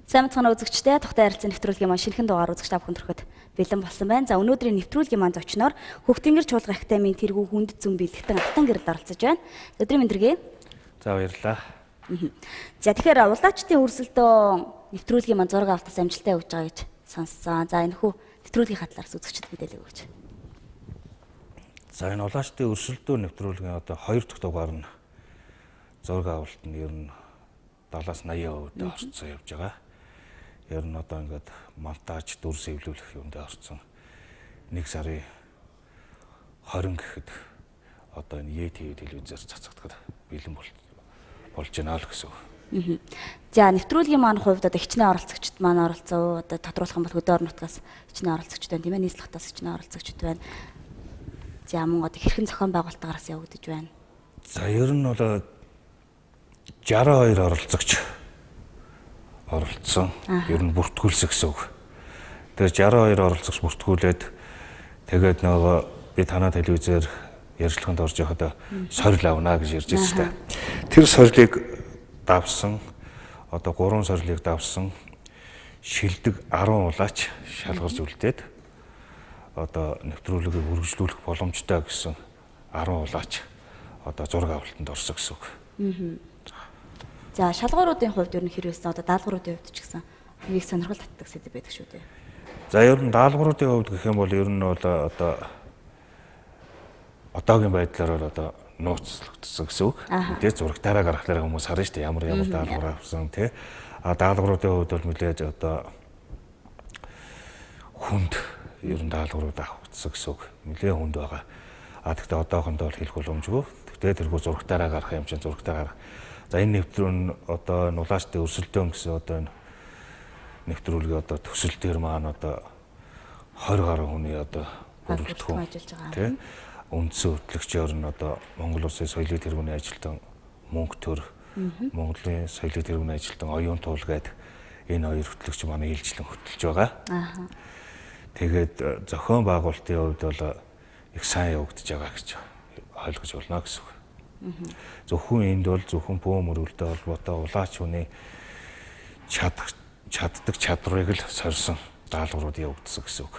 Сайн мэцхан үзэгчдээ тухтай ярилцсан нэвтрүүлгийн маань шинэхэн дугаар үзэгч та бүхэн төрөхөд бэлэн болсон байна. За өнөөдрийн нэвтрүүлгийн маань зочноор Хөх Тэнгэр чуулга академийн тэргүү хүнд зүүн бэлэгтэн Алтан гэрэл оролцож байна. Өдрийн мэнд төргий. За баярлалаа. За тэгэхээр улаачдын өрсөлдөө нэвтрүүлгийн маань зураг авалтаас амжилттай өгж байгаа гэж сонссон. За энэ хүү нэвтрүүлгийн хатлаараас үзэгчд мэдээлэл өгөөч. За энэ улаачдын өрсөлдөө нэвтрүүлгийн одоо 2 дахь дугаар нь зураг авалт нь ер нь 70-аас 80% орцсон явж байгаа. Ер нь одоо ингээд монтаж дүрс эвлүүлэх юмдаа орцсон. 1 сарын 20 гэхэд одоо энэ ETV телевизээр цацагдахад бэлэн болж байна л гэсэн үг. За нэвтрүүлгийн маань хувьд одоо хичнээн оролцогчд маань оролцов. Одоо тодруулах юм бол хөдөө орон нутгаас хичнээн оролцогчд байна, тийм ээ, нийслэл хотоос хичнээн оролцогчд байна. За мөн одоо хэрхэн зохион байгуулалтаагаас явагдаж байна. За ер нь бол 62 оролцогч оролцсон. Ер нь бүртгүүлсэн гэсэн үг. Тэгэхээр 62 оролцогч бүртгүүлээд тэгээд нөгөө би танаа телевизээр ярилцлаганд орж байхад сорил авна гэж ярьж байсан шүү дээ. Тэр сорилыг давсан, одоо 3 сорилыг давсан шилдэг 10 улаач шалгарч үлдээд одоо нэвтрүүлгийг үргэлжлүүлэх боломжтой гэсэн 10 улаач одоо зураг авалтанд орсон гэсэн үг. За шалгууруудын хувьд ер нь хэр байсан? Одоо даалгавруудын хувьд ч гэсэн хамгийн их сонирхол татдаг сэдэв байдаг шүү дээ. За ер нь даалгавруудын хувьд гэх юм бол ер нь бол одоо одоогийн байдлаар одоо нууцлагдсан гэсэн үг. Мэдээж зурагтаараа гаргахлаараа хүмүүс харна шүү дээ. Ямар ямар даалгавар авсан тий. А даалгавруудын хувьд бол мэдээж одоо хүнд ер нь даалгаврууд авагдсан гэсэн үг. Нэлээд хүнд байгаа. А тэгтээ одоохондоо бол хэлэх боломжгүй. Тэгтээ тэрхүү зурагтаараа гарах юм чинь зурагтаараа гарах. За энэ нэвтрүүл нь одоо улаачдын өрсөлдөөн гэсэн одоо энэ нэвтрүүлгийн одоо төсөл дээр маань одоо 20 гаруй хүний одоо бүрэлдэхүүн ажиллаж байгаа. Тий. Үндсэн хөтлөгчөөр нь одоо Монгол Улсын соёлын тэргүүний ажилтан Мөнх төр, Монголын соёлын тэргүүний ажилтан Оюун туул гээд энэ хоёр хөтлөгч манай ээлжлэн хөтлөж байгаа. Тэгээд зохион байгуулалтын хувьд бол их сайн явагдаж байгаа гэж ойлгож байна гэсэн үг. Зөвхөн энд бол зөвхөн бөөн мөрөлдөө холбоотой улаач хүний чаддаг чадрыг л сорьсон даалгаврууд явагдсан гэсэн үг.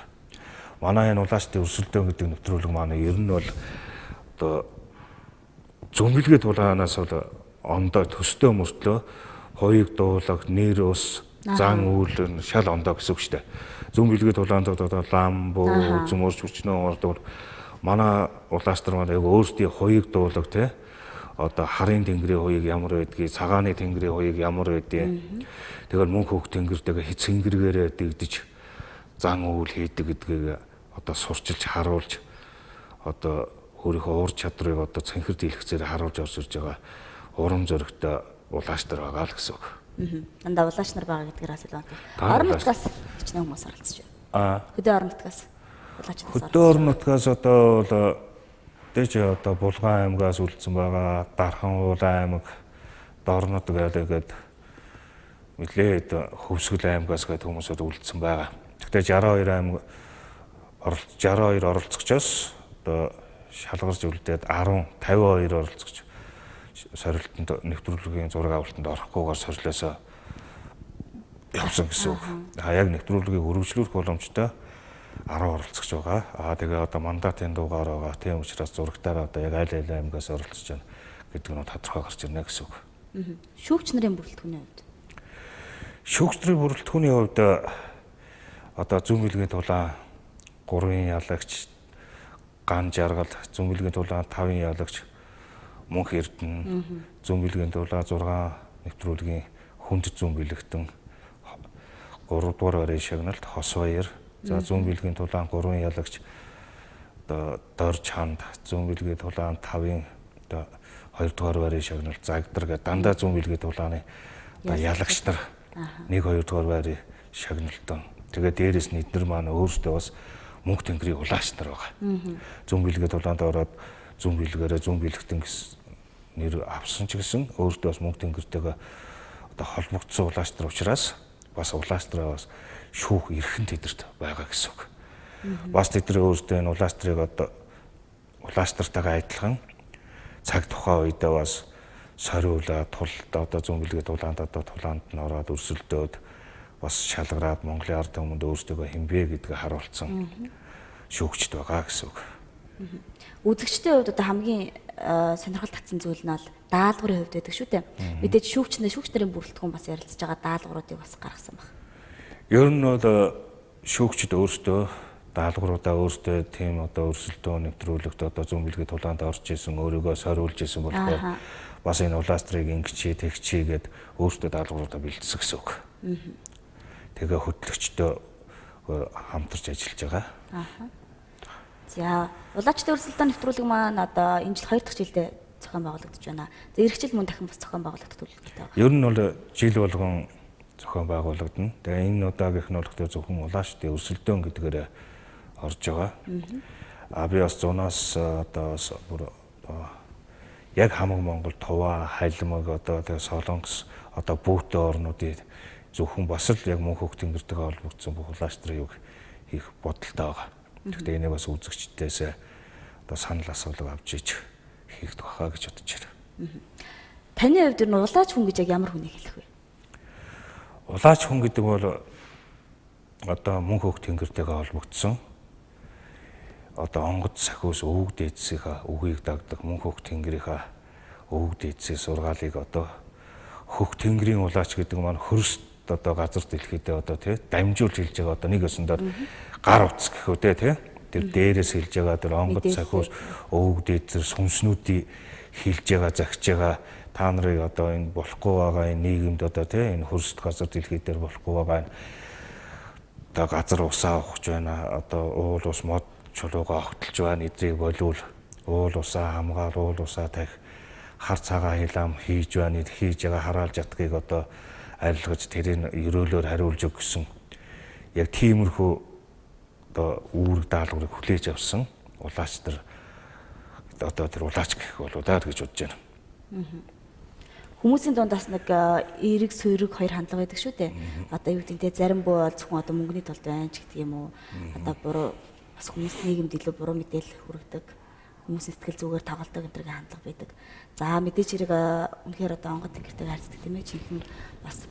Манай энэ улаачдын өрсөлдөөн гэдэг нэвтрүүлэг манай ер нь бол одоо зөмбөлгөө тулаанаас бол ондоо төстэй мөртлөө хоёыг дуулах, нэр ус, зан үйл шал ондоо гэсэн үг шүү дээ. Зөмбөлгөө тулаанд одоо лам, бөө, зөмөрч, хүчнөө ордог. Манай улаач нар маань яг өөрсдийн хоёыг дуулах тий. Одоо харын тэнгэрийн хуйг ямар байдгийг, цагааны тэнгэрийн хуйг ямар байдгийг. Тэгэхээр мөнх хөх тэнгэртэйгээ цэнгэргээрээ дэгдэж зан үйл хийдэг гэдгийг одоо сурчилж харуулж одоо өөрийнхөө уур чадрыг одоо цэнхэр дийлхцээр харуулж орж ирж байгаа урам зоригтой улаач нар байгаа л гэсэн үг. Дандаа улаач нар байгаа гэдгээрээс илүү. Орон нутгаас хичнээн хүмүүс оролцож байна. Хөдөө орон нутгаас улаач нар. Хөдөө орон нутгаас одоо бол дэж одоо Булган аймгаас үлдсэн байгаа, Дархан уул аймаг, Дорнод гэдэг нэлээд Хөвсгөл аймгаас гэдэг хүмүүсүүд үлдсэн байгаа. Гэхдээ 62 аймаг 62 оролцогчоос одоо шалгарч үлдээд 10 52 оролцогч сорилтонд нэвтрүүлгийн зураг авалтанд орохгүйгээр сорилоосоо явсан гэсэн үг. А яг нэвтрүүлгийг өргөжлүүлэх боломжтой 10 оролцогч байгаа. Аа тэгээ одоо мандатын дугаар байгаа. Тийм учраас зурагтаараа одоо яг аль аль аймгаас оролцож байна гэдэг нь тодорхой гарч ирнэ гэсэн үг. Шүүгч нарын бүрэлдэхүүний хувьд. Шүүгч нарын бүрэлдэхүүний хувьд одоо зүүн бэлгийн тулаан 3-ын ялагч Ган жаргал, зүүн бэлгийн тулаан 5-ын ялагч Мөнх Эрдэнэ, зүүн бэлгийн тулаан 6 нэвтрүүлгийн хүнд зүүн бэлэгтэн 3 дугаар байрын шагналт Хос баяр. За зүүн бэлгийн тулаан 3-ын ялагч одоо Дор чанд, зүүн бэлгийн тулаан 5-ын одоо 2 дугаар байрын шагналт Загдар гэдэг дандаа зүүн бэлгийн тулааны одоо ялагч нар 1 2 дугаар байрын шагналтан. Тэгээд дээрэс нь эднэр маань өөрсдөө бас мөнх тэнгэрийн улаач нар байгаа. Зүүн бэлгийн тулаанд ороод зүүн бэлгээрээ зүүн бэлэгтэн гэсэн нэр авсан ч гэсэн өөртөө бас мөнх тэнгэртэйгээ одоо холбогдсон улаач нар учраас бас улаач нараа бас шүүх эрхэн тэдэрт байгаа гэсэн үг. Бас тэд нар өөрсдөө энэ улаач нарыг одоо улаач нартайгаа адилхан цаг тухайн үедээ бас сориулаа тулд одоо зүүн бэлгийн тулаанд одоо тулаанд нь ороод өрсөлдөөд бас шалгараад Монголын ард түмэнд өөрсдөө хинбэ гэдгийг харуулсан шүүгчд байгаа гэсэн үг. Үзэгчдийн хувьд одоо хамгийн сонирхол татсан зүйл нь бол даалгаврын хувьд байдаг шүү дээ. Мэдээж шүүгч нарын бүрэлдэхүүн бас ярилцж байгаа даалгавруудыг бас гаргасан баг. Ер нь бол шүүгчд өөрсдөө даалгавруудаа өөрсдөө тийм одоо өрсөлдөөн нэвтрүүлэгт одоо зүүн бэлгийн тулаанд орж исэн, өөрийгөө сориулж исэн болохоор бас энэ улаастрыг ингэчий, тэгчий гэд өөрсдөө даалгавруудаа бэлдсэн гэсэн үг. Тэгээ хөтлөгчдөө хамтарч ажиллаж байгаа. За, улаачдын өрсөлдөөн нэвтрүүлэг маань одоо энэ жил 2 дахь жилдээ зохион байгуулагдаж байна. За, эх жил мөн дахин бас зохион байгуулагдах төлөвлөлттэй байна. Ер нь бол жил болгон зохион байгуулагдана. Тэгээ энэ удаагийнх нь болохоор зөвхөн улаачдын өрсөлдөөн гэдгээр орж байгаа. А би бас зунаас одоо бүр яг хамаг Монгол, Тува, Халимаг, одоо тэгээ Солонгос, одоо бүүтэн орнуудын зөвхөн бас л яг мөнх хөх тэнгэртэйгээ холбогдсон бүх улаач нарын юг хийх бодолтой байгаа. Гэхдээ энийг бас үзэгчдээс одоо санал асуулга авч иж хийх байхаа гэж бодож байна. Таны хувьд ер нь улаач хүн гэж яг ямар хүнийг хэлэх вэ? Улаач хүн гэдэг бол одоо мөнх хөх тэнгэртэйгээ холбогдсон одоо онгод сахиус өвөг дээдсийнхаа үгийг дагдаг мөнх хөх тэнгэрийнхаа өвөг дээдсийн сургаалыг одоо хөх тэнгэрийн улаач гэдэг маань хөрст одоо газар дэлхийдээ одоо тий дамжуулж хэлж байгаа одоо нэг өсөндөө гар утас гэх үү тий тэр дээрээс хэлж байгаа тэр онгод сахиус өвөг дээдсэр сүнснүүдийг хэлж байгаа загч байгаа та нарыг одоо энэ болохгүй байгаа энэ нийгэмд одоо тий энэ хөрст газар дэлхий дээр болохгүй байгаа энэ одоо газар усаа ухаж байна одоо уул ус мод чулуугаа огтлж байна эдрийг болиул уул усаа хамгаал уул усаа тах хар цагаан хилам хийж байна хийж байгаа хараал жатгийг одоо арилгаж тэрийг ерөөлөөр хариулж өг гэсэн яг тиймэрхүү одоо үүрэг даалгаврыг хүлээж авсан улаач нар одоо тэр улаач гэх болоо даа гэж бодож байна. Хүмүүсийн дунд бас нэг эерэг сүйрэг хоёр хандлага байдаг шүү дээ. Одоо юу гэдэг нь зарим бөө бол зөвхөн одоо мөнгөний тулд байна ч гэдэг юм уу. Одоо буруу бас хүмүүс нийгэмд илүү буруу мэдээлэл хүргэдэг, хүмүүсийн сэтгэл зүгээр тоглолдог энэ төрлийн хандлага байдаг. За мэдээж хэрэг үнэхээр одоо онгод тэнгэртэйг харьцдаг тийм ээ жинхэнэ бас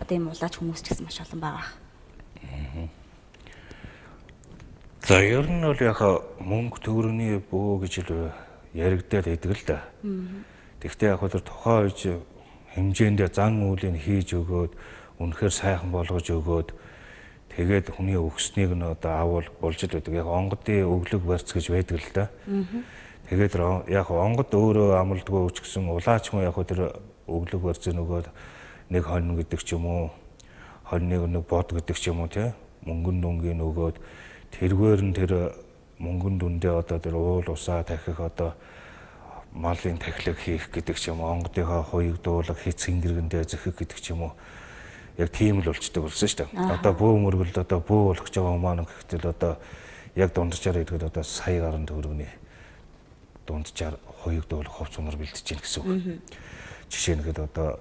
одоо ийм улаач хүмүүс ч гэсэн маш олон байгаа. За ер нь бол яг мөнгө төгрөний бөө гэж л яригдаад байдаг л да. Тэгэхдээ яг тэр тухайн үед хэмжээндээ зан үйлийг хийж өгөөд үнэхээр сайхан болгож өгөөд тэгээд хүний өгснийг нь одоо авал болж л байдаг. Яг онгодын өглөг барьц гэж байдаг л да. Тэгээд яг онгод өөрөө амлдгүй ч гэсэн улаач хүн яг тэр өглөг барьц нөгөөд нэг хонь гэдэг ч юм уу, хоньныг нэг бод гэдэг ч юм уу тий мөнгөн дүнгийн нөгөөд тэргээр нь тэр мөнгөн дүндээ одоо тэр уул усаа тахих одоо малын тахилаг хийх гэдэг ч юм уу, онгодынхаа хуйг дуулах, хит цэнгэргэндээ зөхих гэдэг ч юм уу. Яг тийм л болчдөг болсон шүү дээ. Одоо бөө мөргөлд одоо бөө болох гэж байгаа хүмүүс гэхтэл одоо яг дунджаар идэхэд одоо сая гаруй төгрөгний дунджаар хуйг дуулах хувц унар бэлдэж гин гэсэн үг. Жишээ нь гэхэд одоо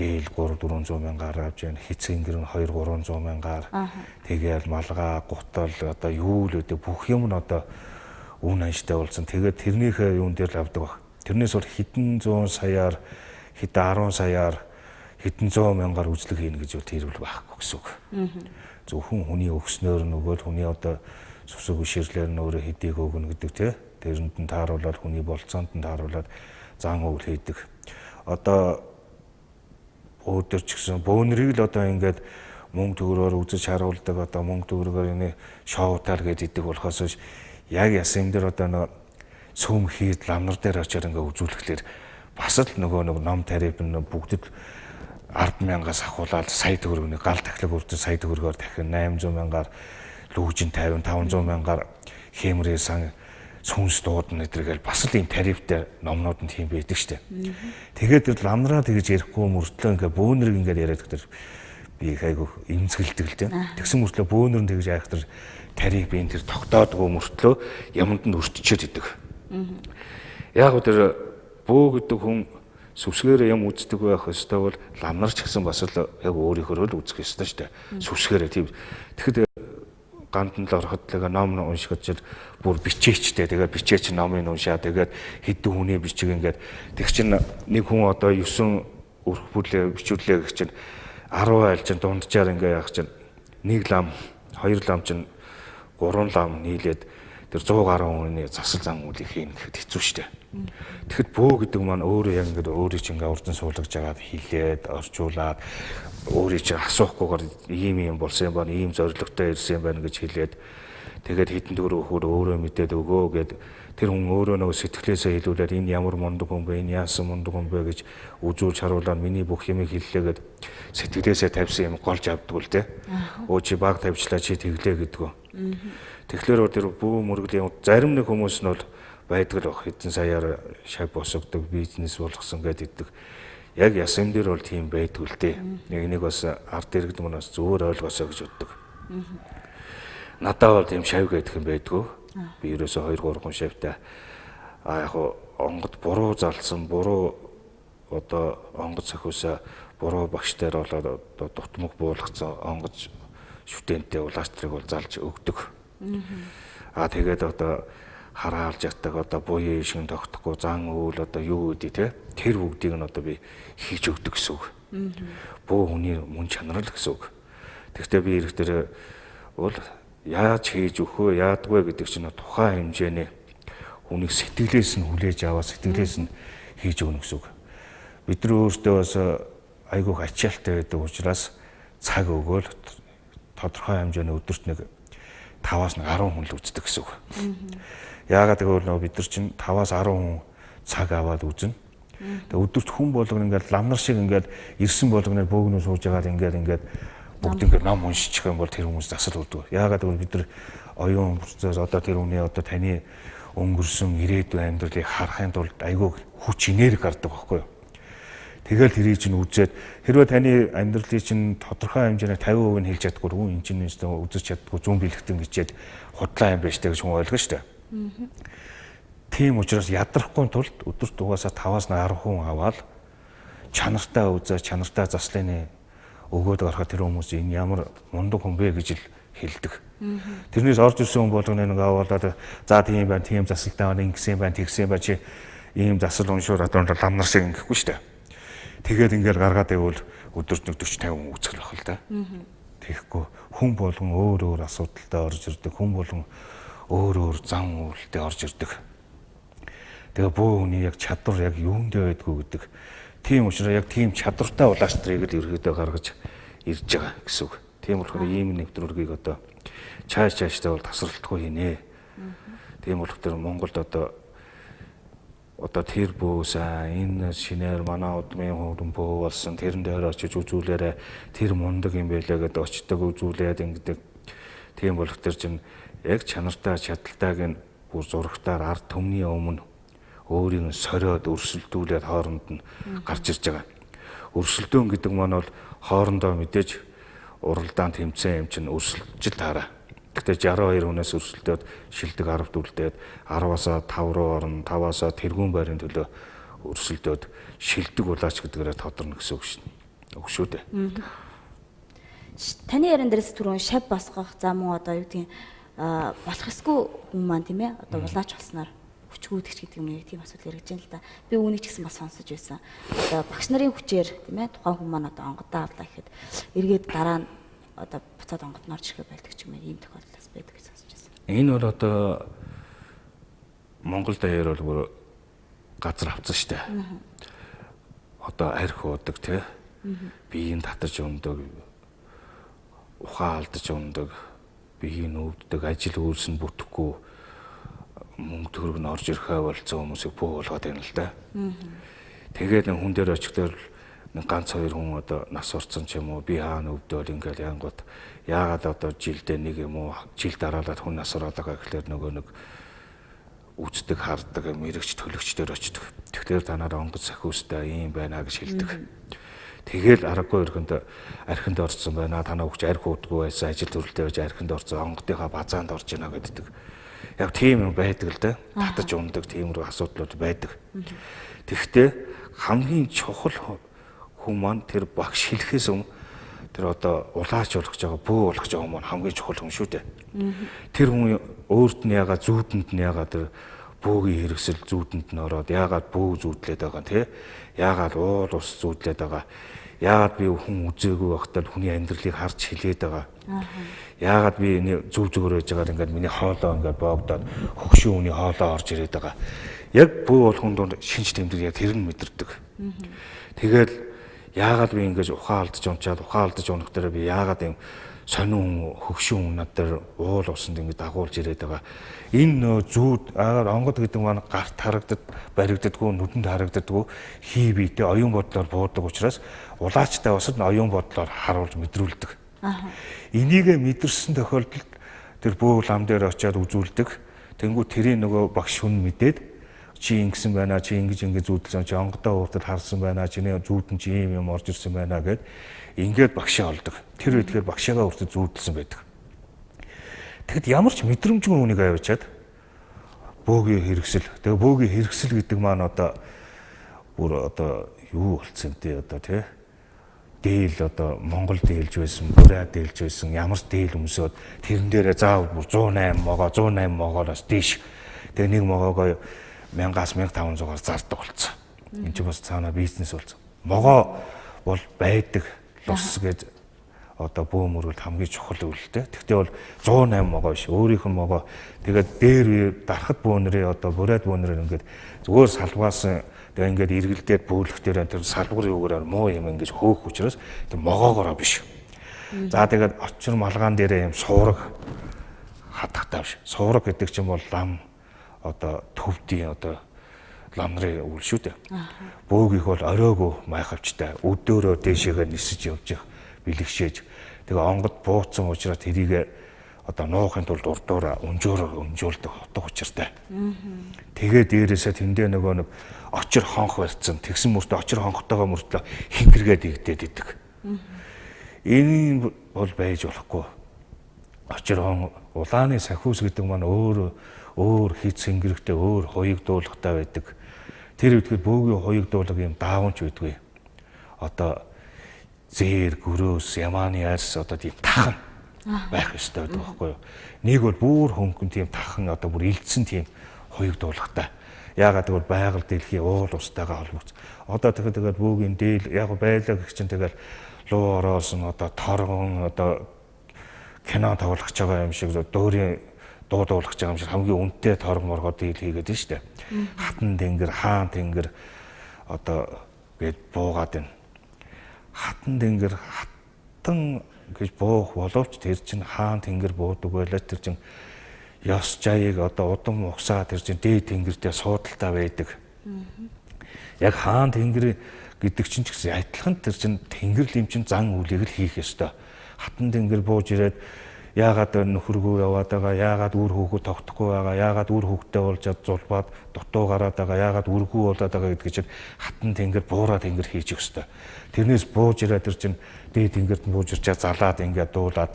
дээл 3-400 мянгаар авч яана, хит цэнгэр нь 2-300 мянгаар тэгээл малгай, гутал одоо юу л өдөө бүх юм нь одоо үн анштай болсон. Тэгээд тэрнийхээ юун дээр л авдаг баг. Тэрнээс бол хэдэн зуун саяар, хэдэн 10 саяар, хэдэн зуун мянгаар үзлэг хийнэ гэж бол тэр бол байхгүй гэсэн үг. Зөвхөн хүний өгснөөр нөгөөд хүний одоо сүсэг ширлэр нь өөрөө хэдийг өгнө гэдэг тий. Тэрэнд нь тааруулаад хүний болцоонд нь тааруулаад зан өгөл хийдэг. Одоо өөдөр ч гэсэн бөөнрийг л одоо ингээд мөнгө төгрөгөөр үзэж харуулдаг одоо мөнгө төгрөгөөр энэ шоутал гэж идэг болохоос биш яг ясан юм дээр одоо нөө сүм хийд ламнар дээр очиад ингээ үзүүлэхлээр бас л нөгөө нэг ном тариф нь бүгдэд 10,000-аас ахуулаад сая төгрөгний гал тахлаг үрдэн сая төгрөгөөр дахин 800 мянгаар лүүжин 50 500 мянгаар хэмрээ сан сүнс дуудана гэдэргээл бас л ийм тарифтай номнууд нь тийм байдаг штэ. Тэгээд тэр ламнараа тэгж ярихгүй мөртлөө ингээ бөөнрийг ингээ яриад тэр би их айгүйх эмзэгэлдэг л тийм. Тэгсэн мөртлөө бөөнөр нь тэгж яах тэр тариф би энэ тэр тогтоодгүй мөртлөө яманд нь өртчөөд идэг. Яг гоо тэр бөө гэдэг хүн сүсгээрээ юм үздэг байх ёстой бол ламнар ч гэсэн бас л яг өөрийнхөө л үзэх ёстой штэ. Сүсгээрээ тийм. Тэгэхэд гандан л ороход л ном уншихад жил бүр бичээчтэй. Тэгээд бичээч номыг уншаа. Тэгээд хэдэн хүний бичиг ингээд тэг чин нэг хүн одоо 9 өрх бүлээ бичүүлээ гэх чинь 10 айл чинь дунджаар ингээ яах чинь нэг лам, хоёр лам чинь гурван лам нийлээд тэр 100 гаруй хүний засал зан үйлийг хийнэ гэхэд хэцүү шттэ. Тэгэхэд бөө гэдэг маань өөрөө яг ингээд өөрийг чинь ингээ урдан суулгаж агаад хилээд орчуулад өөрийг чинь асуухгүйгээр ийм юм болсон юм байна, ийм зорилготой ирсэн юм байна гэж хэлээд тэгээд хэдэн төгрөг өгөхөөр өөрөө мэдээд өгөө гэд тэр хүн өөрөө нөгөө сэтгэлээсээ хэлүүлээд энэ ямар мундаг хүн бэ, энэ яасан мундаг хүн бэ гэж үзүүлж харуулаад миний бүх юмыг хэллээ гэд сэтгэлээсээ тавьсан юм голж авдгүй л дээ. Өө чи баг тавьчлаа чи тэглээ гэдгүү. Тэгэхээр тэр бүү мөргөлийн зарим нэг хүмүүс нь бол байдаг л баг хэдэн саяар шав босгодог, бизнес болгосон гэдэг. Яг ясам дээр бол тийм байдгүй л дээ. Яг энийг бас ард иргэд манаас зүгээр ойлгосоо гэж боддог. Надад бол тийм шав гэдэг юм байдгүй. Би ерөөсөө 2 3 шавтай. А яг онгод буруу залсан, буруу одоо онгод сахиусаа буруу багш дээр болоод одоо дутмаг буулгацсан онгод шүтэнтэй улаач нарыг бол залж өгдөг. А тэгээд одоо хараалж ятдаг одоо буян ишгэн тогтохгүй зан үйл одоо юу гэдэг те тэр бүгдийг нь одоо би хийж өгдөг гэсэн үг. Бөө хүний мөн чанар л гэсэн үг. Тэгэхдээ би ирэх дээр бол яаж хийж өгөх вэ, яадгүй гэдэг чинь тухайн хэмжээний хүнийг сэтгэлээс нь хүлээж аваад сэтгэлээс нь хийж өгнө гэсэн үг. Бид нар өөрсдөө бас айгүйх ачаалтай байдаг учраас цаг өгөөл тодорхой хэмжээний өдөрт нэг 5-аас 10 хүн л үздэг гэсэн үг. Яагаад гэвэл нөгөө бид нар чинь 5-аас 10 хүн цаг аваад үзнэ. Тэгээ өдөрт хүн болгоно ингээд ламнар шиг ингээд ирсэн болгоно бөөгнөө сууж агаад ингээд бүгд ингээд ном уншчих юм бол тэр хүмүүс засал өгдөг. Яагаад гэвэл бид нар оюун процесс одоо тэр хүний одоо таны өнгөрсөн ирээдүйн амьдралыг харахын тулд айгүй хүч энерги гардаг байхгүй юу? Тэгэл тэрийг чинь үзээд хэрвээ таны амьдралыг чинь тодорхой хэмжээний 50% нь хэлж чаддгүй хүн энэ чинь үзэж чаддгүй зүүн бэлэгтэн гэчээд худлаа юм байна штэ гэж хүн ойлгоно штэ. Тийм учраас ядрахгүй тулд өдөрт угаасаа 5-аас 10 хүн аваад чанартай үзээ, чанартай заслын өгөөд гарахад тэр хүмүүс энэ ямар мундаг хүн бэ гэж л хэлдэг. Тэрнээс орж ирсэн хүн болгоно нэг аваад за тийм байна, тийм засалтай байна, ингэсэн байна, тэгсэн байна чи ийм засал уншуур одоо ламнар шиг ингэхгүй штэ. Тэгээд ингээл гаргаад байвал өдөрт нэг 40 50 хүн үзэх л байх л да. Тэгэхгүй хүн болгон өөр өөр асуудалтай орж ирдэг, хүн болгон өөр өөр зан үйлтэй орж ирдэг. Тэгээ бөө хүний яг чадвар яг юундээ байдгүй гэдэг. Тийм учраас яг тийм чадвартай улаач нарыг л ерөөдөө гаргаж ирж байгаа гэсэн үг. Тийм болохоор ийм нэвтрүүлгийг одоо чааш чааштай бол тасралтгүй хийнэ. Тийм болохоор Монголд одоо тэр бөөсөө энэ шинээр манай удмын хүн бөө болсон тэрэн дээр очиж үзүүлээрэ тэр мундаг юм байлаа гэдээ очдог үзүүлээд ингэдэг. Тийм болох тэр чинь яг чанартай чадалтайг нь бүр зурагтаар ард түмний өмнө өөрийг нь сориод өрсөлдүүлээд хооронд нь гарч ирж байгаа. Өрсөлдөөн гэдэг маань бол хоорондоо мэдээж уралдаан тэмцээн юм чинь өрсөлдөж л таараа. Гэхдээ 62 хүнээс өрсөлдөөд шилдэг 10-д үлдээд 10-аас 5 руу орно, 5-аас тэргүүн байрын төлөө өрсөлдөөд шилдэг улаач гэдгээрээ тодорно гэсэн үг шин. Үг шүү дээ. Таны яран дээрээс түрүүн шав босгох за мөн одоо юу гэдгийг болох эсгүй хүн маань тийм ээ одоо улаач болсноор хүчгүйдэгч гэдэг юм яг тийм асуудал яригдж байна л да. Би үүнийг ч гэсэн бас сонсож байсан. Одоо багш нарын хүчээр тийм ээ тухайн хүн маань одоо онгодоо авлаа гэхэд эргээд дараа нь одоо буцаад онгод нь орж ирэхэ байлдаг ч юм уу ийм тохиолдол бас байдаг гэж сонсож байсан. Энэ бол одоо Монгол даяар бол бүр газар авцсан штэ. Одоо арх уудаг тий. Биеийн татаж ундаг, ухаан алдаж ундаг, биеийн өвддөг, ажил үйлс нь бүтэхгүй мөнгө төгрөг нь орж ирэхээ болцсон хүмүүсийг бөө болгоод байна л да. Тэгээд хүн дээр очихдоор нэг ганц хоёр хүн одоо нас орсон ч юм уу би хаана өвдөөл ингээл янгууд яагаад одоо жилдээ нэг юм уу жил дараалаад хүн нас ороод байгаа гэхлээр нөгөө нэг үздэг хардаг мэрэгч төлөгч дээр очдог. Тэгэхээр та нараа онгоц сахиустай ийм байна гэж хэлдэг. Тэгэл аргагүй өрхөнд архинд орсон байна. Танаа хөгч арх уудгүй байсан, ажил төрөлтэй байж архинд орсон, онгодынхаа базаанд орж ийна гэдэг. Яг тийм юм байдаг л да. Татаж ундаг тиймэрхүү асуудлууд байдаг. Тэгэхдээ хамгийн чухал хүн маань тэр багш хэлэхээс өмнө тэр одоо улаач болох гэж байгаа, бөө болох гэж байгаа хүн хамгийн чухал хүн шүү дээ. Тэр хүн өөрт нь яагаад зүүдэнд нь яагаад тэр бөөгийн хэрэгсэл зүүдэнд нь ороод яагаад бөө зүүдлээд байгаа тий? Яагаад уул ус зүүдлээд байгаа? Яагаад би хүн үзээгүй байхдаа хүний амьдралыг харж хилээд байгаа. Яагаад би энэ зүв зүгээр байж байгаа ингээд миний хоолоо ингээд боогдоод хөгшин хүний хоолоо орж ирээд байгаа. Яг бөө болгон дунд шинж тэмдэг яг тэр нь мэдэрдэг. Тэгэл яагаад би ингэж ухаан алдаж унчаад ухаан алдаж унах дээр би яагаад юм сонин хөгшин хүн над дээр уул усанд ингэж дагуулж ирээд байгаа. Энэ нөө зүүд агаар онгод гэдэг маань гарт харагдад баригддаггүй, нүдэнд харагддаггүй хий биетэй оюун бодлоор буудаг учраас улаачтай бас нь оюун бодлоор харуулж мэдрүүлдэг. Энийгээ мэдэрсэн тохиолдолд тэр бөө лам дээр очиад үзүүлдэг. Тэнгүү тэрийн нөгөө багш хүн мэдээд чи ингэсэн байна, чи ингэж ингэж зүүдэлсэн, чи онгодоо хүртэл харсан байна, чиний зүүдэн чи ийм юм орж ирсэн байна гэд ингээд багшаа олдог. Тэр үедгээр багшаагаа хүртэл зүүдэлсэн байдаг. Тэгэхэд ямар ч мэдрэмжгүй хүнийг авчиад бөөгийн хэрэгсэл. Тэгээ бөөгийн хэрэгсэл гэдэг маань одоо бүр одоо юу болцсон юм бэ одоо тий? Дээл одоо Монгол дээлж байсан, Буря дээлж байсан, ямар дээл өмсөөд тэрэн дээрээ заавал бүр 108 могоо, 108 могоороос дээш. Тэгээ нэг могоогоо 1000-аас 1500-аар зардаг болсон. Энд чинь бас цаана бизнес болсон. Могоо бол байдаг лус гэж одоо бөө мөрөлд хамгийн чухал үйлдэл. Тэгтээ бол 108 могоо биш, өөрийнх нь могоо. Тэгээд дээр үе дарахад бөө нэрээ одоо бурайд бөө нэрээ ингээд зүгээр салбаасан тэгээ ингээд эргэлдээд бөөлөх дээр тэр салбар юугаар муу юм ингэж хөөх учраас тэр могоогоороо биш. За тэгээд очир малгаан дээрээ юм суураг хатахтай биш. Суураг гэдэг чинь бол лам одоо төвдийн одоо лам нарын үйл шүү дээ. Бөөгийнх бол оройгүй майхавчтай өдөөрөө дээшээгээ нисэж явж явах бэлэгшээж тэгээ онгод бууцсан учраас тэрийг одоо нуухын тулд урдуура өнжөөрөө өнжөөлдөг утга учиртай. Тэгээ дээрээсээ тэндээ нөгөө нэг очир хонх барьцсан. Тэгсэн мөртөө очир хонхтойгоо мөртлөө хинкэргээд игдээд идэг. Энэ бол байж болохгүй. Очир хон улааны сахиус гэдэг маань өөр өөр хит сэнгэрэгтэй өөр хуйг дуулгатай байдаг. Тэр үедгээр бөөгийн хуйг дуулга юм даавч байдгүй. Одоо зээр, гөрөөс, ямааны арьс одоо тийм тахан байх ёстой байдаг байхгүй юу? Нэг бол бүр хөнгөн тийм тахан одоо бүр илдсэн тийм хуйг дуулгатай. Яагаад гэвэл байгаль дэлхий уул устайгаа холбогдсон. Одоо тэгэхээр бөөгийн дээл яг байлаа гэх чинь тэгэл луу ороосон одоо торгон одоо кино тоглох гэж байгаа юм шиг дөөрийн дуу дуулах гэж байгаа юм шиг хамгийн үнэтэй торг моргоо дийл хийгээд нь штэ. Хатан тэнгэр, хаан тэнгэр одоо гээд буугаад байна. Хатан тэнгэр, хатан гэж буух боловч тэр чинь хаан тэнгэр буудаг байлаа. Тэр чинь ёс жаяг одоо удам угсаа тэр чинь дээд тэнгэртэй суудалтай байдаг. Яг хаан тэнгэр гэдэг чинь ч гэсэн адилхан тэр чинь тэнгэрл юм чинь зан үйлийг л хийх ёстой. Хатан тэнгэр бууж ирээд яагаад нөхөргөө яваад байгаа, яагаад үр хөөгөө тогтохгүй байгаа, яагаад үр хөөгтэй болж зулбаад дутуу гараад байгаа, яагаад үргүү болоод байгаа гэдгийг чинь хатан тэнгэр, буураа тэнгэр хийж өгөх ёстой. Тэрнээс бууж ирээд тэр чинь дээд тэнгэрт нь бууж ирчээ залаад ингээд дуулаад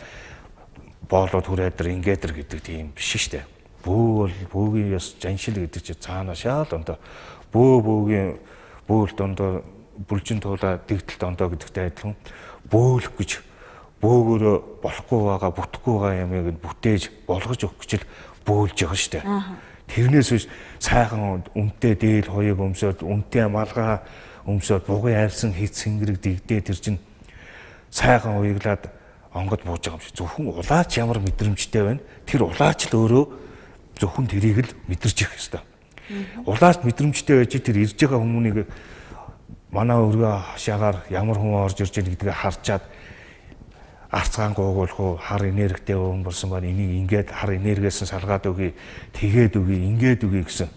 боолоод хүрээд тэр ингээд тэр гэдэг тийм биш шүү дээ. Бөө бол бөөгийн ёс жаншил гэдэг чинь цаана шаал ондоо бөө бөөгийн бөөл дондоо бүлжин туулаа дэгдэл дондоо гэдэгтэй адилхан бөөлөх гэж бөөгөөрөө болохгүй байгаа, бүтэхгүй байгаа юмыг бүтээж болгож өгөх гэж л бөөлж байгаа шүү дээ. Тэрнээс биш сайхан үнэтэй дээл хоёыг өмсөөд, үнэтэй малгай өмсөөд, бугын арьсан хит сэнгэрэг дэгдээ тэр чинь сайхан уяглаад онгод бууж байгаа юм шиг. Зөвхөн улаач ямар мэдрэмжтэй байна. Тэр улаач л өөрөө зөвхөн тэрийг л мэдэрч явах ёстой. Улаач мэдрэмжтэй байж тэр ирж байгаа хүмүүнийг манай өргөө хашаагаар ямар хүн орж ирж байгаа гэдгийг харчаад арцгаан гуугуулах уу, хар энергитэй хүн болсон байна. Энийг ингээд хар энергиэс нь салгаад өгье, тэгээд өгье, ингээд өгье гэсэн.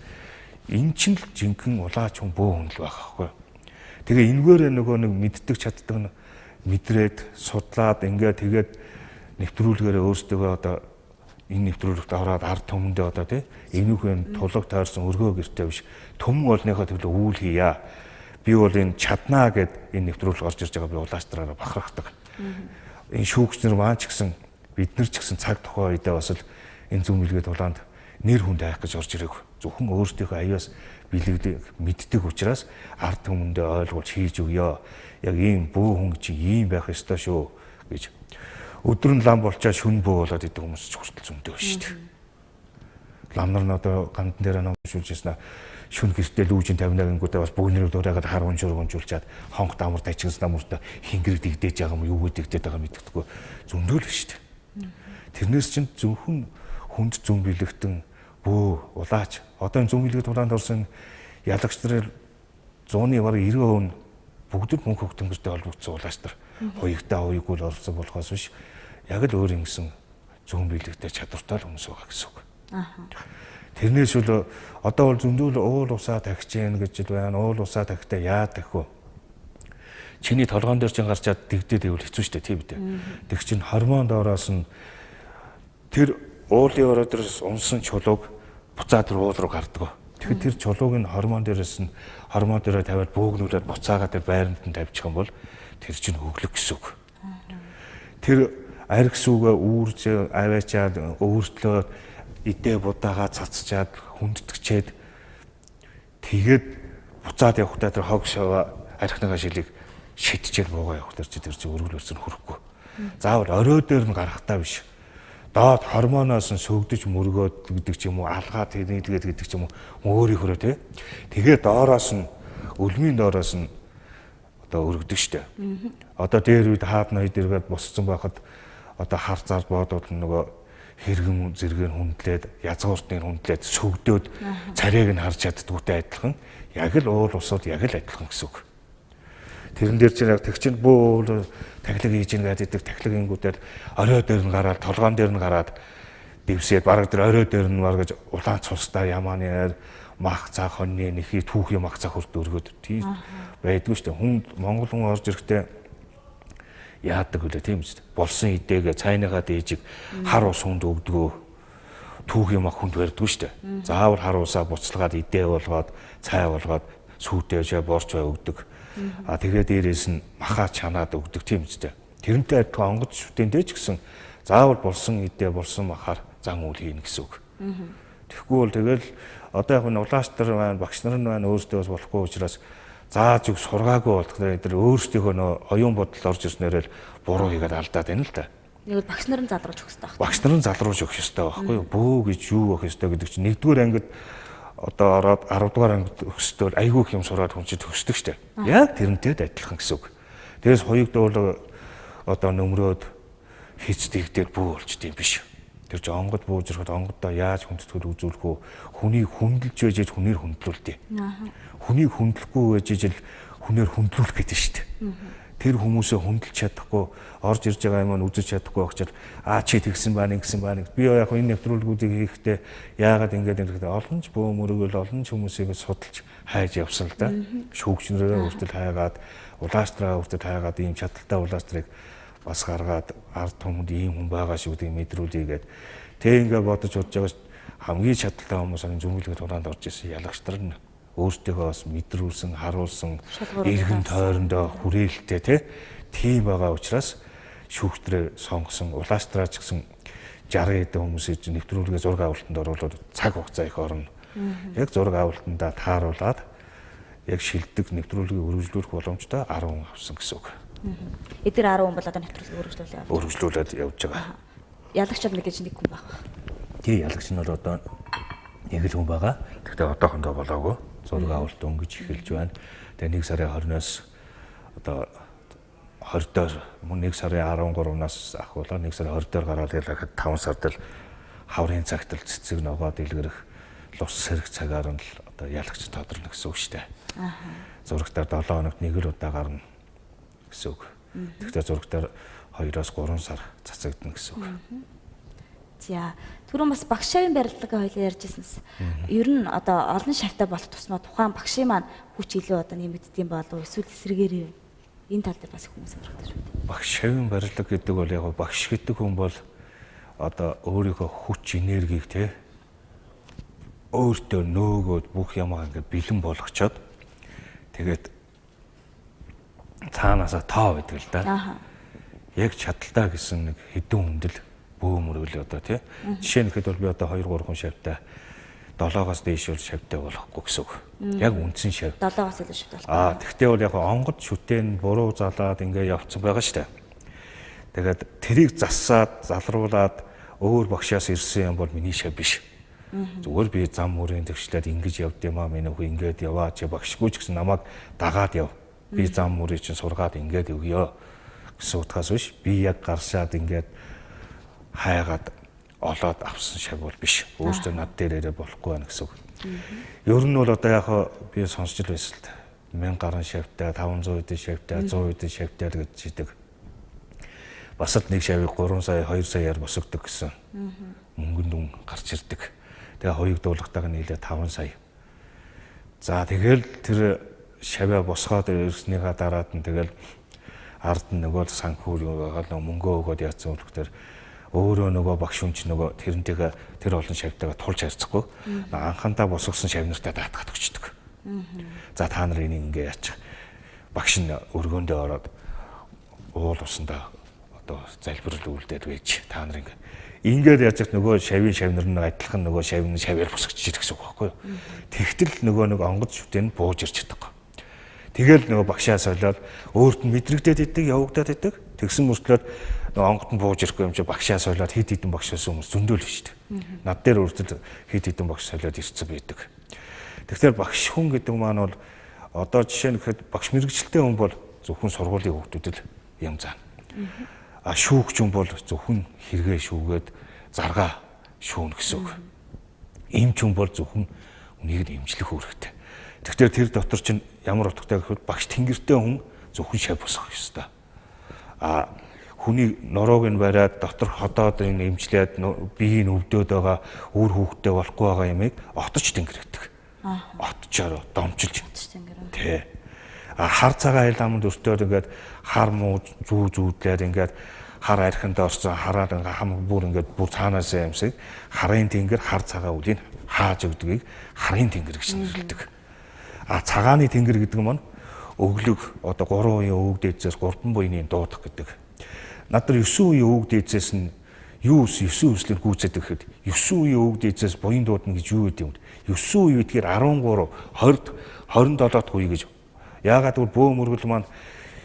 Энэ чинь л жинхэнэ улаач хүн бөө хүн л байх байхгүй. Тэгээ энэгээр нөгөө нэг мэддэг чаддаг нь мэдрээд судлаад ингээд тэгээд нэвтрүүлгээрээ өөрсдөө одоо энэ нэвтрүүлэгт ороод ард түмэндээ одоо тий энүүхэн тулаг тойрсон өргөө гэртээ биш түмэн олныхоо төлөө үүл хийя. Би бол энэ чаднаа гэд энэ нэвтрүүлэг орж ирж байгаа би улаач нараараа бахархдаг. Энэ шүүгч нар маань ч гэсэн бид нар ч гэсэн цаг тухайн үедээ бас л энэ зүүн бэлгээ тулаанд нэр хүнд айх гэж орж ирээгүй. Зөвхөн өөрсдийнхөө аюус бэлэгдэг мэддэг учраас ард түмэндээ ойлгуулж хийж өгөө. Яг ийм бөө хүн чи ийм байх ёстой шүү гэж. Өдөр нь лам болчоо шүн бөө болоод идэг хүмүүс ч хүртэл зөндөө шүү дээ. Лам нар нь одоо гандан дээр ном шүүлж ирсэн. Шүн гэртээ лүүжин тавина гингүүтээ бас бүгнэрийг дуурайгаад хар унжуур унжуулчаад хонх дамар тажигсан намуртаа хингэрэг дэгдэж байгаа юм юу дэгдээд байгаа мэддэхгүй зөндөл шүү дээ. Тэрнээс чинь зөвхөн хүнд зүн бэлэгтэн бөө улаач одоо энэ зүн бэлгэд улаанд орсон ялагч нарын 100-ны бараг 90% нь бүгд л мөнх хөгтөнгөртэй холбогдсон улаач нар хуягтай хуяггүй л оролцсон болохоос биш яг л өөр юмсэн зүн бэлэгтэй чадвартай л хүмүүс байгаа гэсэн үг. Тэрнээс үл одоо бол зөндөл уул усаа тахиж гин гэж л байна. Уул усаа тахтай яа тах вэ? Чиний толгоон дээр чинь гарчаад дэгдээд ивэл хэцүү шүү дээ, тийм үү? Тэг чинь хормон доороос нь тэр уулын ороо дээрс унсан чулууг буцаад тэр уул руу гардаг. Тэгэхээр тэр чулууг нь хормон дээрээс нь хормон дээрээ тавиад бөөгнүүлээд буцаагаад тэр байранд нь тавьчих юм бол тэр чинь хөглөх гэсэн үг. Тэр арх сүүгээ үүрж аваачаад өөртлөө идэ будаага цацчаад хүндтгэчээд тэгээд буцаад явахдаа тэр хог шаваа архиныгаа шилийг шидчихэд буугаа явах тэр чи өргөл өрсөн хөрөхгүй. Заавал орой дээр нь гарахтаа биш. Доод хормоноос нь сөгдөж мөргөөд гэдэг ч юм уу, алгаа тэрнийдгээд гэдэг ч юм уу өөрийнхөө тий. Тэгээд доороос нь өлмийн доороос нь одоо өргөдөг штэ. Одоо дээр үед хаад ноёд эргээд босцсон байхад одоо хар зар боодууд нөгөө хэрэгэн зэрэг нь хүндлээд язгууртыг хүндлээд сөгдөөд царайг нь харж чаддгүйтэй адилхан яг л уул усууд яг л адилхан гэсэн үг. Тэрэн дээр чинь яг тэг чинь бөө тахилга хийж гин гэдэг тахилгингүүдэл орой дээр нь гараад толгоон дээр нь гараад дэвсээд бараг тэр орой дээр нь бараг улаан цустай ямааны мах цаа хоньны нэхий түүхийн мах цаа хүрт өргөөд тийм байдгүй шүү дээ. Хүн Монгол хүн орж ирэхдээ яадаг үлээ тийм үст. Болсон идээгээ цайныгаа дээжиг хар ус хүнд өгдгөө түүх юм ах хүнд барьдгүй шүү дээ. Заавал хар усаа буцалгаад идээ болгоод цай болгоод сүйтэй шээ борч бай өгдөг. А тэгээ дээрээс нь махаа чанаад өгдөг тийм үст. Тэрнтэй адилхан онгоц шүтэнтэй ч гэсэн заавал болсон идээ болсон махаар зан үйл хийнэ гэсэн үг. Тэгэхгүй бол тэгэл одоо яг нь улаастар маань багш нар нь маань өөрсдөө бас болохгүй учраас зааж өг сургаагүй болох тэр өөрсдийнхөө нөө оюун бодол орж ирснээр л буруу хийгээд алдаад байна л да. Нэг бол багш нар нь залруулж өгөх ёстой байхгүй. Багш нар нь залруулж өгөх ёстой байхгүй юу? Бөө гэж юу байх ёстой гэдэг чинь нэгдүгээр ангид одоо ороод 10 дугаар ангид өгсдөө айгүй их юм сураад хүн чинь төгсдөг штэ. Яг тэрнтэй л адилхан гэсэн үг. Тэрээс хоёрдугаар одоо нөмрөөд хийц дэгдээд бөө болчтой юм биш. Тэр чинь онгод бууж ирэхэд онгоддоо яаж хүндэтгэл үзүүлэх вэ? Хүнийг хүндэлж байж ээж хүнээр хүндлүүлдэг. Хүнийг хүндлэхгүй байж ээж л хүнээр хүндлүүлэх гэдэг шүү дээ. Тэр хүмүүсээ хүндэлж чадахгүй, орж ирж байгаа юм нь үзэж чадахгүй байхчаад аа чи тэгсэн баа нэгсэн баа нэг. Би яг энэ нэвтрүүлгүүдийг хийхдээ яагаад ингэж юм гэхэд олон ч бөө мөргөл олон ч хүмүүсийг судалж хайж явсан л да. Шүүгч нараа хүртэл хайгаад, улаастраа хүртэл хайгаад ийм чадaltaй улаастрыг бас гаргаад ард түмэнд ийм хүн байгаа шүү гэдгийг мэдрүүлье гээд тэг ингээ бодож бодож байгаа хамгийн чадaltaй хүмүүс энэ зүмгэлгээ тулаанд орж ирсэн ялагч нар нь өөртөөхөө бас мэдрүүлсэн, харуулсан, эргэн тойрондоо хүрээлэлтэй тийм байгаа учраас шүүхтрээ сонгосон, улаастраач гэсэн 60 хэдэн хүмүүсийг нэвтрүүлгээ зураг авалтанд оруулаад цаг хугацаа их орно. Яг зураг авалтандаа тааруулаад яг шилдэг нэвтрүүлгийг өргөжлүүлэх боломжтой 10 хүн авсан гэсэн үг. Эдгээр 10 хүн бол одоо нэвтрүүлгийг өргөжлүүлээ явж. Өргөжлүүлээд явж байгаа. Ялагч бол мэдээж нэг хүн байх. Тий, ялагч нь бол одоо нэг л хүн байгаа. Гэхдээ одоохондоо болоогүй. Зураг авалт өнгөж эхэлж байна. Тэгээ 1 сарын 20-оос одоо 20 дээр мөн 1 сарын 13-наас ахуулаад 1 сарын 20 дээр гараад ирэхэд 5 сард л хаврын цагт л цэцэг ногоо дэлгэрэх лус сэрэг цагаар нь л одоо ялагч тодорно гэсэн үг шүү дээ. Зурагтаар 7 хоногт нэг л удаа гарна гэсэн үг. Тэгэхдээ зурагтаар 2-оос 3 сар цацагдана гэсэн үг. За, түрүүн бас багш шавийн бариллагын хоёлаа ярьжсэнс. Ер нь одоо олон шавтай болох тусмаа тухайн багшийн маань хүч илүү одоо нэмэгддэг болов эсвэл эсрэгээр энэ тал дээр бас хүмүүс сонирхдаг шүү дээ. Багш шавийн барилга гэдэг бол яг багш гэдэг хүн бол одоо өөрийнхөө хүч энергийг те өөртөө нөөгөөд бүх юмаа ингээд бэлэн болгочоод тэгээд цаанаасаа тоо байдаг л да. Яг чадaltaа гэсэн нэг хэдэн хүндэл бөө мөргөл одоо тий. Жишээ нь гэхэд бол би одоо 2 3 хүн шавтай 7-оос дээш бол шавтай болохгүй гэсэн үг. Яг үндсэн шав. 7-оос илүү шавтай болохгүй. Тэгтээ бол яг онгод шүтэн буруу залаад ингээ явцсан байгаа шүү дээ. Тэгээд тэрийг зассаад залруулад өөр багшаас ирсэн юм бол миний шав биш. Зүгээр би зам мөрийн тэгшлээд ингэж явд юм аа миний хүү ингээд яваа чи багшгүй ч гэсэн намайг дагаад яв. Би зам мөрийг чинь сургаад ингээд өгье гэсэн утгаас биш. Би яг гаршаад ингээд хайгаад олоод авсан шав бол биш. Өөртөө над дээрээ болохгүй байна гэсэн үг. Ер нь бол одоо яг би сонсч л байсан л та. 1000 гаруй шавтай, 500 хэдэн шавтай, 100 хэдэн шавтай л гэж идэг. Бас л нэг шавыг 3 сая, 2 саяар босгодог гэсэн. Мөнгөнд үн гарч ирдэг. Тэгээ хоёуг дуулгатайг нийлээ 5 сая. За тэгэл тэр шаваа босгоод ирснийхаа дараад нь тэгэл ард нь нөгөө санхүүр байгаа л мөнгөө өгөөд яатсан үлдгээр өөрөө нөгөө багш хүн чинь нөгөө тэрнтэйгээ тэр олон шавтайгаа тулж харьцахгүй. Анхандаа босгосон шав нартай даатгаад өгчдөг. За та нар энийг ингээ яачих. Багш нь өргөөндөө ороод уул усандаа одоо залбирал үлдээд байж та нар ингээ ингээд яаж их нөгөө шавийн шавнар нь адилхан нөгөө шавь нь шавьяар босгочих ирэх гэсэн үг байхгүй юу. Тэгтэл нөгөө нэг онгоц шүтэн бууж ирж чадахгүй. Тэгэл нөгөө багшаа солиод өөрт нь мэдрэгдээд идэг, явагдаад идэг. Тэгсэн мөртлөө нөгөө онгот нь бууж ирэхгүй юм чи багшаа солиод хэд хэдэн багш байсан хүмүүс зөндөл шүү дээ. Над дээр үртэл хэд хэдэн багш солиод ирсэн байдаг. Тэгэхээр багш хүн гэдэг маань бол одоо жишээ нь гэхэд багш мэрэгчлээ хүн бол зөвхөн сургуулийн хүүхдүүдэд юм заана. А шүүгч хүн бол зөвхөн хэрэгээ шүүгээд заргаа шүүнэ гэсэн үг. Эмч хүн бол зөвхөн үнийг нь эмчлэх үүрэгтэй. Тэгэхээр тэр дотор чинь ямар утгатай гэхэд багш тэнгэртэй хүн зөвхөн шав босгох ёстой. А хүний нурууг нь бариад дотор ходоод энэ эмчлээд биеийг өвдөөд байгаа үр хүүхдтэй болохгүй байгаа юмыг отож тэнгэр гэдэг. Отчоор домчилж. Тэ. А хар цагаан айл амд өртөөд ингээд хар муу зүү зүүдлээд ингээд хар архинд орсон хараад ингээ хам бүр ингээд бүр цаанаасаа юмсыг харын тэнгэр хар цагаан үлийн хааж өгдгийг харын тэнгэр гэж нэрлэдэг. А цагааны тэнгэр гэдэг нь өглөг одоо 3 үеийн өвөг дээдсээс 3 буйны дуудах гэдэг. Над нар 9 үеийн өвөг дээдсээс нь юу 9 үслийг гүйцэдэг гэхэд 9 үеийн өвөг дээдсээс буян дуудана гэж юу гэдэг юм бэ? 9 үе гэдгээр 13 20 27 дахь үе гэж. Яагаад гэвэл бөө мөргөл маань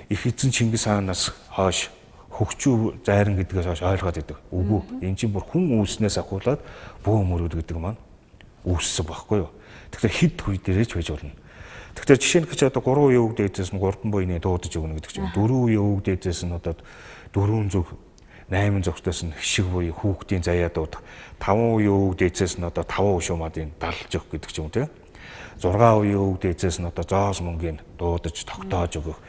их эзэн Чингис хаанаас хойш хөгчүү зайран гэдгээс хойш ойлгоод идэг. Үгүй энэ чинь бүр хүн үүснээс ахуулаад бөө мөргөл гэдэг маань үүссэн байхгүй юу? Тэгэхээр хэд үе дээрээ ч байж болно. Тэгэхээр жишээ нь гэж одоо 3 үеийн өвөг дээдсээс нь 3 буйны дуудаж өгнө гэдэг чинь 4 үеийн өвөг дээдсээс нь одоо 4 зүг 8 зүгтээс нь хишиг буюу хүүхдийн заяа дуудах, 5 үеийн өвөг дээдсээс нь одоо 5 шумаадын далж өгөх гэдэг ч юм те. 6 үеийн өвөг дээдсээс нь одоо зоос мөнгийг дуудаж тогтоож өгөх,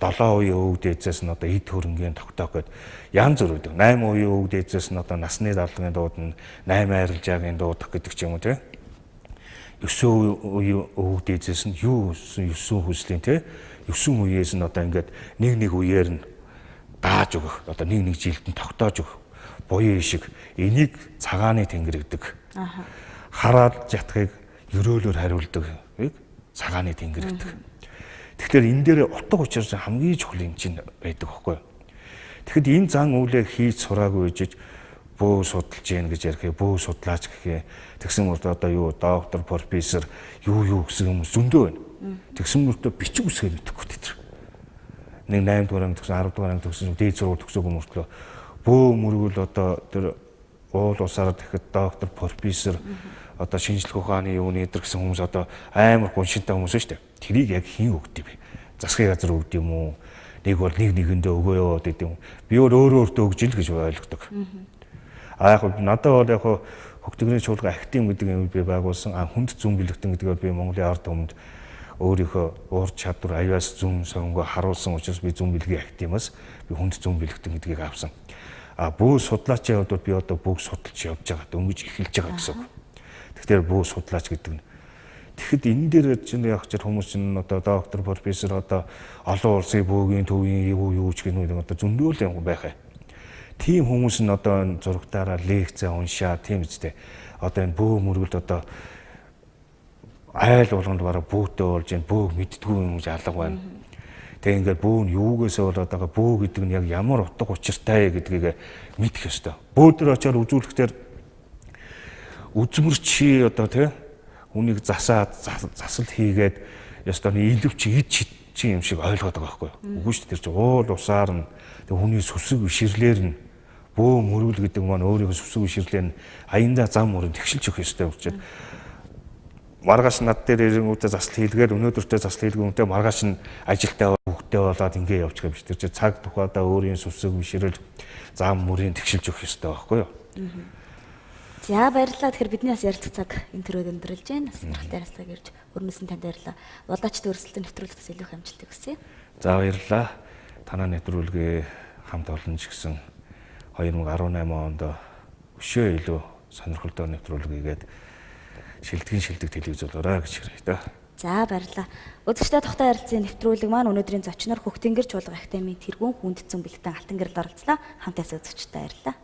7 үеийн өвөг дээдсээс нь одоо эд хөрөнгийн тогтоох гэд янз бүр өгдөг. 8 үеийн өвөг дээдсээс нь одоо насны даалгын дуудана, 8 арилжаагийн дуудах гэдэг ч юм уу те. 9 үеийн өвөг дээдсээс нь юу 9 хүслийн те 9 үеэс нь одоо ингээд нэг нэг үеэр нь дааж өгөх, одоо нэг нэг жилд нь тогтоож өгөх буян ишиг энийг цагааны тэнгэр гэдэг. Хараад жатхыг ерөөлөөр хариулдаг цагааны тэнгэр гэдэг. Тэгэхээр энэ дээр утга учир хамгийн чухал юм чинь байдаг байхгүй юу? Тэгэхэд энэ зан үйлээ хийж сураагүй ижиж бөө судалж гин гэж ярих, бөө судлаач гэх. Тэгсэн мөртөө одоо юу доктор, профессор юу юу гэсэн хүмүүс зөндөө байна. Тэгсэн мөртөө бичиг үсгээ мэдэхгүй тэр. Нэг 8 дугаар анги төгсөн, 10 дугаар анги төгсөн, дээд сургууль төгсөөгүй мөртлөө бөө мөргөл одоо тэр уул усаар тэгэхэд доктор, профессор одоо шинжлэх ухааны юуны эдэр гэсэн хүмүүс одоо амар гуншинтай хүмүүс шүү дээ. Тэрийг яг хэн өгд юм бэ? Засгийн газар өгд юм уу? Нэг бол нэг нэгэндээ өгөө яваад идэв юм. Би өөр өөртөө өгж ил гэж ойлгодог. А яг надад бол яг хөгтөгний чуулган актив гэдэг юм би байгуулсан. А хүнд зүүн бэлэгтэн гэдгээр би Монголын ард түмэнд өөрийнхөө уур чадвар аюулс зүүн сонгоо харуулсан учраас би зүүн бэлгийн активаас би хүнд зүүн бэлэгтэн гэдгийг авсан. А бөө судлаачийн хувьд би одоо бүх судалж явж байгаа, дөнгөж эхэлж байгаа гэсэн үг. Тэгэхээр бөө судлаач гэдэг нь. Тэгэхэд энэ дээр чинь яг ч хүмүүс чинь одоо доктор, профессор одоо олон улсын бөөгийн төвийн юу юу ч гэнэ үү одоо зөндөөл юм байх юм. Тийм хүмүүс нь одоо энэ зурагтаараа лекцээ уншаа тийм үстэй. Одоо энэ бөө мөргөлд одоо айл болгонд бараг бөөтэй болж энэ бөөг мэддгүй юм гэж алга байна. Тэгээ ингээд бөө нь юугээс болоод байгаа бөө гэдэг нь яг ямар утга учиртай гэдгийг мэдэх ёстой. Бөө дээр очиод үзүүлэхдээ үзмэр чи одоо тий хүнийг засаад засалт хийгээд ёстой нэг илвч ид чи юм шиг ойлгоод байгаа байхгүй юу? Үгүй шүү дээ, тэр чинь уул усаар нь тэг хүний сүсэг бишрлээр нь Бөө мөрүүл гэдэг маань өөрийнхөө сүсэг бишрлээ аяндаа зам мөрөнд тэгшилж өгөх ёстой учраас маргааш над дээр ирэнгүүтээ засал хийлгээд өнөөдөртөө засал хийлгүүнтэй маргааш нь ажилтаа хүүхдээ болоод ингээ явчих юм биш. Тэр чинь цаг тухайдаа өөрийн сүсэг бишрэл зам мөрийн тэгшилж өгөх ёстой байхгүй юу? За баярлалаа. Тэгэхээр бидний бас ярилцах цаг энэ төрөд өндөрлөж байна. Бас сонирхолтой ярилцлага ирж өрнөсөн танд баярлалаа. Улаачд өрсөлдөн нэвтрүүлэгт бас илүү их амжилтыг хүсье. За баярлалаа. Танаа нэвтрүүлгээ хамт олон ч гэсэн 2018 онд өшөө илүү сонирхолтой нэвтрүүлэг хийгээд шилдэг телевиз болоорой гэж хэлье дээ. За баярлалаа. Үзэгчдээ тухтай ярилцсан нэвтрүүлэг маань өнөөдрийн зочноор Хөх Тэнгэр чуулга академийн тэргүүн хүндцэн бэлтгэн Алтан гэрэл оролцлоо. Хамт ясан үзэгчдээ баярлалаа.